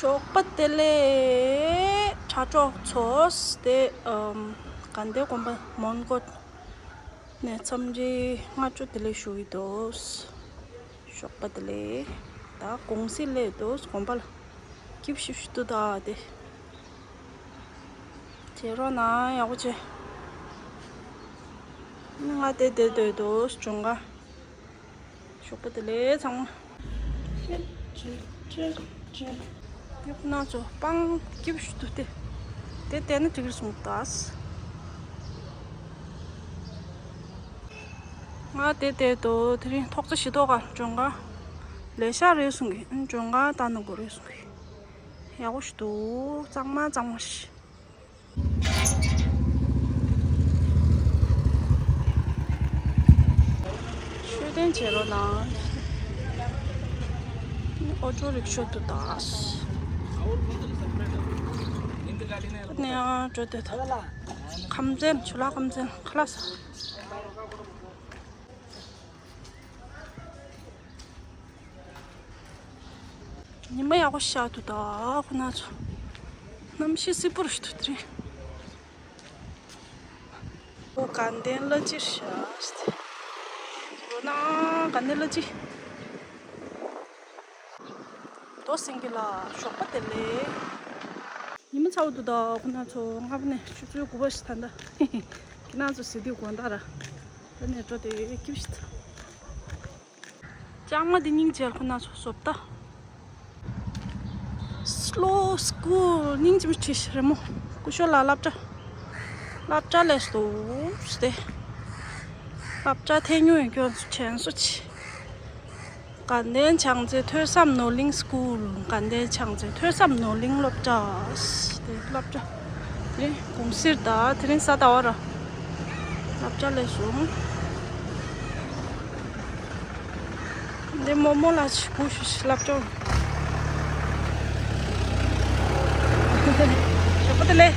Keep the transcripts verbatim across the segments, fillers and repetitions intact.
ཞོགས་པ་བདེ་ལེགས། དྲ་གྲོགས་ཚོ། དེ་ཨམ། དགའ་ལྡན་དགོན་པ་མོན་གྷོ་ནས་འཚམས་འདྲི་སྔ་དྲོ་བདེ་ལེགས་ཞུ་ཡི་འདུག་ཞོགས་པ་བདེ་ལེགས། ད་གུང་སེང་སླེབས་འདུག་དགོན་པ་ལ་སྐྱིད་ཤིག་ཤིག་འདུག་ད་དེ། བྱེད་རོགས་གནང་། ཡག་པོ་བྱེད། ང་དེ་བསྡད་སྡོད་འདུག་ལྗོན་དཀར། ཞོགས་པ་བདེ་ལེགས་ཚང་མ། དེ་ཁོ་ན་ཚོ་སྤང་སྐྱིད་པོ་ཞིག་འདུག་སྟེ། དེ་བལྟས་ན་འགྲིག་གི་རེད་གསུངས་ད། ང་དེ་བལྟས་འདུག་དེ་རིང་ཐོག་རྩེག་བཞི་ཐོག་ཁ་ལྗོན་དཀར་ལས་ཤག་རེད་གསུང་གི། ལྗོན་དཀར་ལྟ་ན་དགོས་རེད་གསུང་གི། ཡག་པོ་ཞིག་འདུག་གཙང་མ་གཙང་མ་ཞིག་མཆོད་རྟེན་བྱེད་རོགས་གནང་། ཨོ་ཊོ་རིག་ཤོ་དུ་ད། ནས་ཨ་འགྲོ་དེ་ད། ཁམས་ཚན། ཆུ་ལག་ཁམས་ཚན་ཁ་ལག་ཟ། ཉི་མ་ཡག་པོ་ཤར་འདུག་ད་ཁོ་ན་ཚོ། གནམ་གཤིས་བསིལ་པོ་རུ་ཞིག་འདུག་དེ་རིང་། ཨོ་དགའ་ལྡན་གླ་སྤྱི་ཤག་འགྲོ་ན་དགའ་ལྡན་གླ་སྤྱི། རྡོ་སེང་གེ་ལགས་ཞོགས་པ་བདེ་ལེགས། ཉི་མ་ཚ་པོ་འདུག་ད་ཁོ་ན་ཚོ། སྔ་པོ་ནས་ཆུ་ཚོད་དགུ་པ་ཞིག་ད་ལྟ། ཁྱེད་རང་ཚོ་གཟིགས་དུས་དགོང་དག་ར། ད་ནས་འགྲོ་དེ་སྐྱིད་ཤིག་ད། ལྕང་མ་འདི་སྙིང་རྗེ། ཁོ་ན་ཚོ་བཟོ་ལྟ། Slow school སྙིང་རྗེ་མོ་བྲིས་ཤག་རི་མོ། སྐུ་ཞབས་ལགས་སློབ་གྲྭ། སློབ་གྲྭ་སླེབས་སོང་སྟེ། སློབ་གྲྭ་ཐད་མྱོང་ཡོད་མཁན་ཚོ་དྲན་གསོ་བྱེད། དགའ་ལྡན་བྱང་རྩེ་ཐོས་བསམ་ནོར་གླིང་སྐུལ། དགའ་ལྡན་བྱང་རྩེ་ཐོས་བསམ་ནོར་གླིང་སློབ་གྲྭ། དེ་སློབ་གྲྭ། དེ་རིང་གུང་སེང་རེད་ད། དེ་རིང་གཟའ་ཟླ་བ་ར། སློབ་གྲྭ་སླེབས་སོང་། འདི་རྨོ་མོ་ལགས་ཀྱི་སྒུག་ཞུ་ཞིག་སློབ་གྲྭ། ཞོགས་པ་བདེ་ལེགས།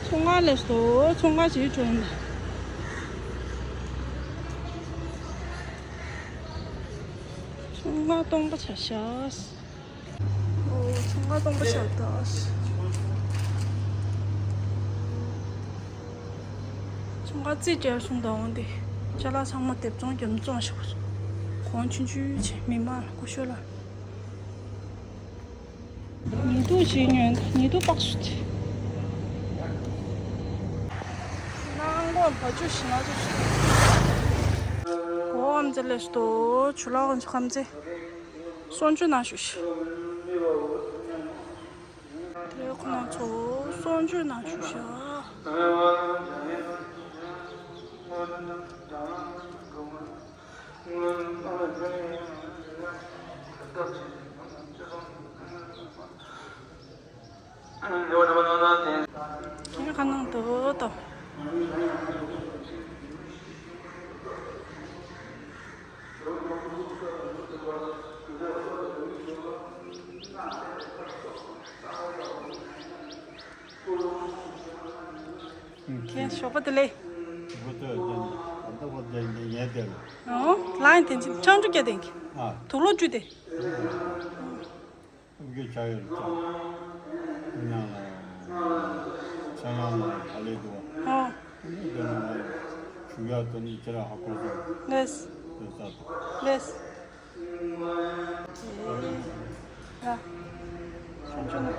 ཚོང་ཁང་སླེབས་སོང་། ཚོང་ཁང་ཞིག་འགྲོ་ཡིན། ཚོང་ཁང་སྟོང་པ་ཆགས་ཤག་ཨོ། ཚོང་ཁང་སྟོང་པ་ཆགས་ད། ཚོང་ཁང་རྩིས་སྤྲད་སོང་ད། འོང་དེ་ཅ་ལག་ཚང་མ་སྡེབ་ཚོང་རྒྱབ་བཙོང་བྱེད་དགོས་སོང་། གོང་ཆུང་ཆུང་བྱས། མི་མང་སྐུ་ཞབས་ལགས། ཉི་གདུགས་ཤིག་ཉོན། ཉི་གདུགས་པགས་སུ་ཐི། ནང་སྒོ་བ་ཅུ་ཞིག་ན་ཅུ་ཞིག་འོ་ཨམ་ཙི་ལེ་སྟོ། ཆུ་ལོག་ཁམས་ཚེ། གསོལ་མཆོད་གནང་ཞུ་ཞིག་དེ་ཁོ་ན་ཚོ་གསོལ་མཆོད་གནང་ཞུ་ཞིག་ཁ་ནང་དུ་ཏོ། ཁྱེད་ཞོགས་པ་བདེ་ལེགས། ཨོ། ལ་ཡིན་དེ་ཅི་ཁྲང་ཁྲུ་སྐྱ་དེང་གི་ཨ། དུག་ལོག་བཅུ་དེ། ཨུ་གེ་ཆ་ཡོད་ལ་ཆ། ཡང་ལ་ཆ་ཡང་ལ་ཨ་ལེ་དུ། ཨོ། ཨུ་གེ་དེ་ན་ཆུ་ཡ་དོ་ནི་ཁྱེད་ར་ཧ་གོ་སོ། ལེས། དེ་ས་དུ། ལེས། ཨེ། ཡ། ཆུང་ཆུང་ནི།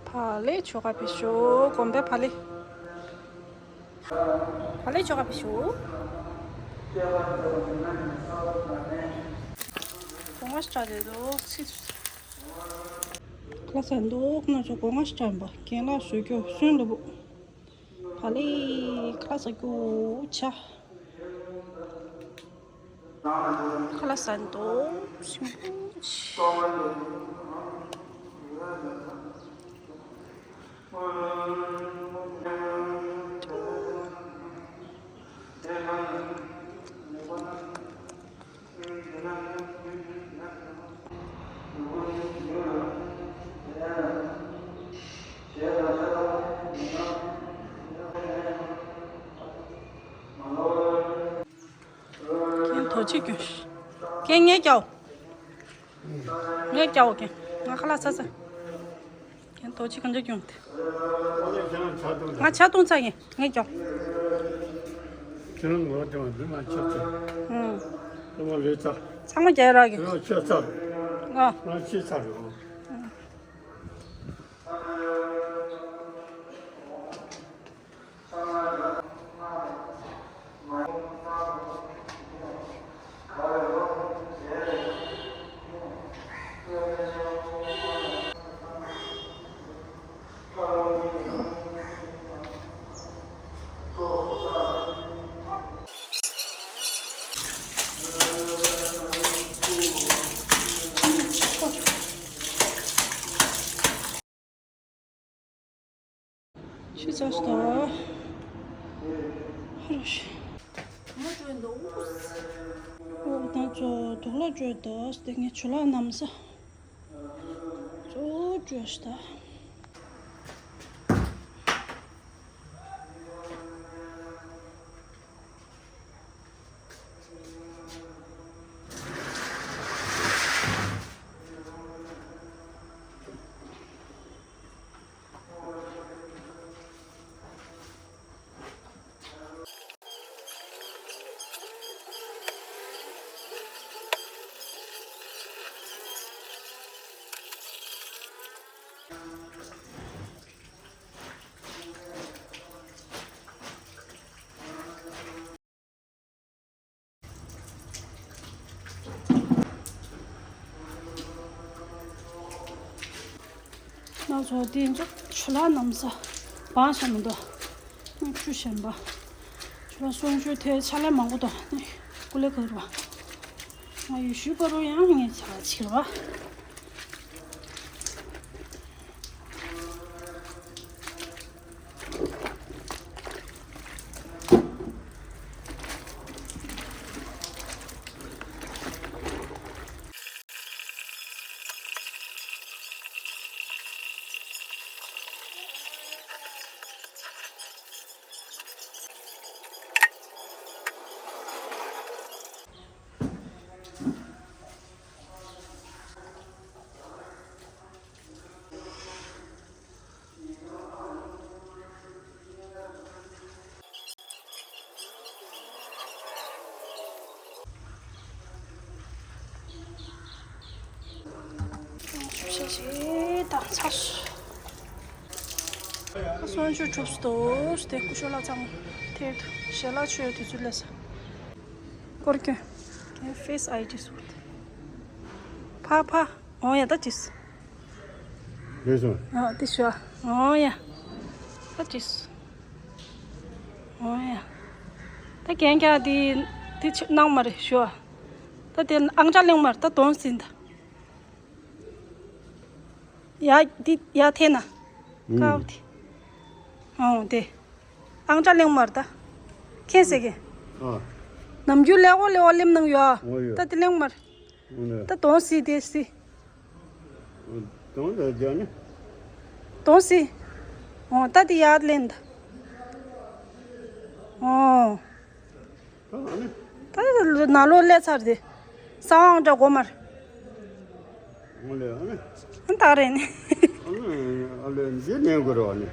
བ་ལེ་ཆོ་ག་པི་ཤོ། གོམ་པའི་བ་ལེ། བ་ལེ་ཆོ་ག་པི་ཤོ། གོང་མ་སྐྲ་དེ་དོ་ཚིག་ཁ་ལག་ཟ་འདུག་ན་ཚོ་གོང་མ་སྐྲ་འབའ་རྒན་ལགས་བཟོས་རྒྱུ་སོན་ལ་བུ། བ་ལེ་ཁ་ལག་ཟ་རྒྱུ་ཆ། ཁ་ལག་ཟ་འདུག་སིང་པོ་ཆེ། ཁྱེད་ དོ་ཅིག་གྱོན། ཁྱེད་ངས་རྒྱའོ། ངས་རྒྱའོ་ཁྱེད། ང་ཁ་ལག་ཚ་ཚ། ཁྱེད་དོ་ཅིག་གང་ཅིག་གྱོན་ཏེ། ང་ཆ་བཏུང་ཚ་ཡིན། ངས་རྒྱའོ། ཁྱེད་རང་ངོ་དེ་མ་འདི་མ་ཆ་ཚ། ཨུམ། དེ་མ་ལས་ཚ། ཚང་མ་རྒྱ་ར་གི། ཁྱེད་རང་ཆ་ཚ། ཨ། ང་ཆེ་ཚ་རེད། ཤི་ཚར་སོང་། ཧ་རོ་ཤི། འོ་ད་ཚོ་དུག་ལོག་བཅོས་ད་སྟེ་ངས་ཆུ་ལག་ནམ་ས་གཙོ་བོ་བཅོས་ཤི་ད། ང་ཚོ་དེ་ཚོ་ཆུ་ལག་ནམ་ས་བང་ཤ་མི་འདུག་ཆུ་ཞན་པ། ཆུ་ལག་སོང་ཆུ་དེ་ཆ་ལས་མང་པོ་འདུག་ནི་ཀུ་ལེ་ག་རུ་བ། ང་ཡུལ་ཤུལ་པ་རུ་ཡང་ངས་ཆ་ཕྱིར་བ། ཤ་ཤེ་དང་ཚ་སུ། སོན་ཆུ་གྲུབ་སྟོ་སྟེ་ཀུ་ཤོ་ལ་ཚང་ཐེར་དུ་ཞལ་ལག་མཆོད་དུས་ཚོད་ལས་སྐོར་གྱོན། ཕེ་སི་ཨའི་ཌི་སུ། ཕ་ཕ། འོ་ཡ་ད་ཅིས། རེད་སོང་། ཨ་དེ་ཤོ། འོ་ཡ། ད་ཅིས། འོ་ཡ། ད་རྒན་རྒྱག་དེ་དེ་ཆི་གནང་མ་རེད་ཤོ། ད་དེ་ཨང་ཅག་གླེང་མ་རེད་ད་དོན་ཟིན་ད། ཡ་དེ་ཡ་ཐེ་ན། ཀའོ་དེ། འོ་དེ། ཨང་ཅག་གླེང་མ་རེད་ད། ཁྱེད་ཟེར་གི། ཨ། ནམ་རྒྱུན་ལེགས་པོ་ལེགས་པོ་གླེང་གནང་ཡོད་ཨ། འོ་ཡོད། ད་དེ་གླེང་མ་རེད། འོ་ལེ། ད་དོན་སྲིད་དེ་སྲིད། དོན་ལ་རྒྱ་ནི། དོན་སྲིད། འོ་ད་དེ་ཡར་ལེན་ད། འོ། ད་ཨ་ནི། ད་ནང་ལོགས་སླེབས་ཚར་དེ། གསང་བ་འདྲ་གོ་མར། འོ་ལེ་ཨ་ནི། ཨ་ད་རེད་ནི། ཨ་ནི་ཨ་ལེ་འདི་ནས་གོ་རོ་ཨ་ནི།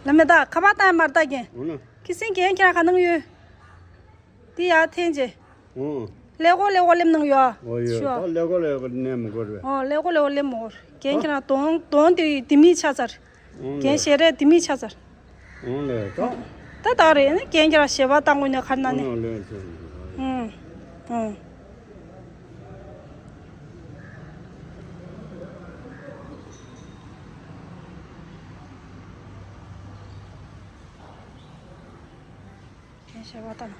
ལ་མེ་ད་ཁ་པར་བཏང་མར་ད་རྒན། འོ་ན། ཁྱི་སེང་རྒན་ཁྱེད་རང་ག་ནང་ཡོད། འདི་ཡར་འཐེན་རྗེས། ཨོ། ཀླད་ཀོར་ཀླད་ཀོར་སླེབས་གནང་ཡོད། ཨོ་ཡོད། ཤོ། ད་ཀླད་ཀོར་ཀླད་ཀོར་གནས་མི་དགོས་རེད། ཨོ་ཀླད་ཀོར་ཀླད་ཀོར་སླེབས་མི་དགོས། རྒན་ཨ། ཁྱེད་རང་དོན་དོན་དེ་དེ་མིན་ཆགས་ཚར། ཨོ་རྒན་ལེ། ཞལ་རས་དེ་མིན་ཆགས་ཚར། ཨོ་ལེ་ད། ད་ད་རེད་ནི་རྒན་ཁྱེད་རང་ཞལ་པར་བཏང་དགོས་ནས་ཁར་ན་ནི། ཨོ་ལེ་ཞལ་པར། ཨོ། ཨོ། རྒན་ཞལ་པར་བཏང་།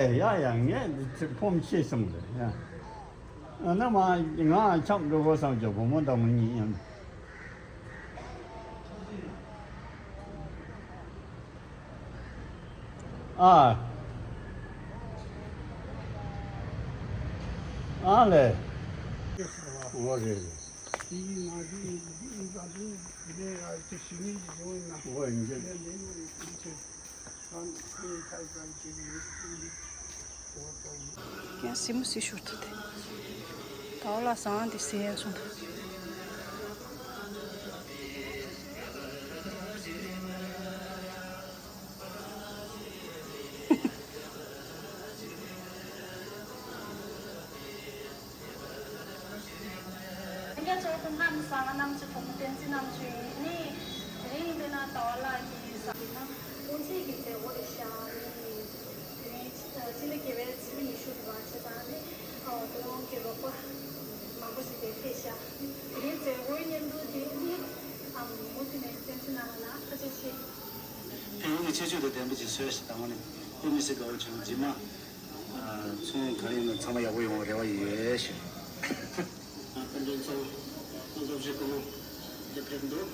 ཨེ་ཡ་ཡ་ངས་འདི་ཚེ་ཕོམ་ཤེས་སོང་རེད་ཡ། ཨ་ན་མ་ང་ཁྱབ་འགྲོ་དགོས་བསམ་གྱི་བུ་མོ་དང་མོ་གཉིས་ཡང་། ཨ། ཨ་ལེ། འོ་རེད། འོ་ཡིན་གྱི། ཀྱང་སི་མོ་སི་ཤོར་ཐུབ་དེ། ད་ལ་སང་དེ་སི་ཡན་སོང་ཐུབ། ལྷན་རྒྱས་ཚོ་སྐུ་ཁམས་བཟང་། རྣམ་ཅོ་བུ་མོ་བསྟན་འཛིན་རྣམ་ཅོ་ཡིན། ནི་དེ་རིང་འདི་ན་ཟླ་བ་ལགས་ཀྱིས་ཟ་བའི་ནང་སྔོན་རྩིས་ཀྱི་མཛད་སྒོ་རེད་ཤག་ནི་དེ་རིང་སྤྱི་ལོ་རྒྱལ་བའི་ཚེས་པ་ཉི་ཤུ་རེད་པ། བྱས་ཙང་ནི་ཨོ་དེ་རིང་གི་རོགས་པ་མང་པོ་ཞིག་དེ་ཕེབས་ཤག་དེ་རིང་མཛད་སྒོའི་སྙན་ཐོ་དེ་ནི་ཨམ་མུ་མཐུད་ནས་བསྟན་འཛིན་རྣམ་པ་ལ་ཐུགས་རྗེ་ཆེ། ཕན་ཡོན་གྱི་ཁྱད་ཆོས་དང་ལྡན་པ་ཅིག་བཟོས་ཤིག་དང་པོ་ནས་དབུ་མི་སྲིད་དགའ་བོ་བྱུང་རྗེས་མ། ཚོང་ག་རེ་ཡིན་ན་ཚང་མ་ཡག་པོ་ཡོང་བའི་རེ་བ་ཡོད་ཞུ། དཔལ་ལྡན་ཚོ་སློབ་གཞི་སྐུ་ངོ་འདི་ཕེབས་འདུག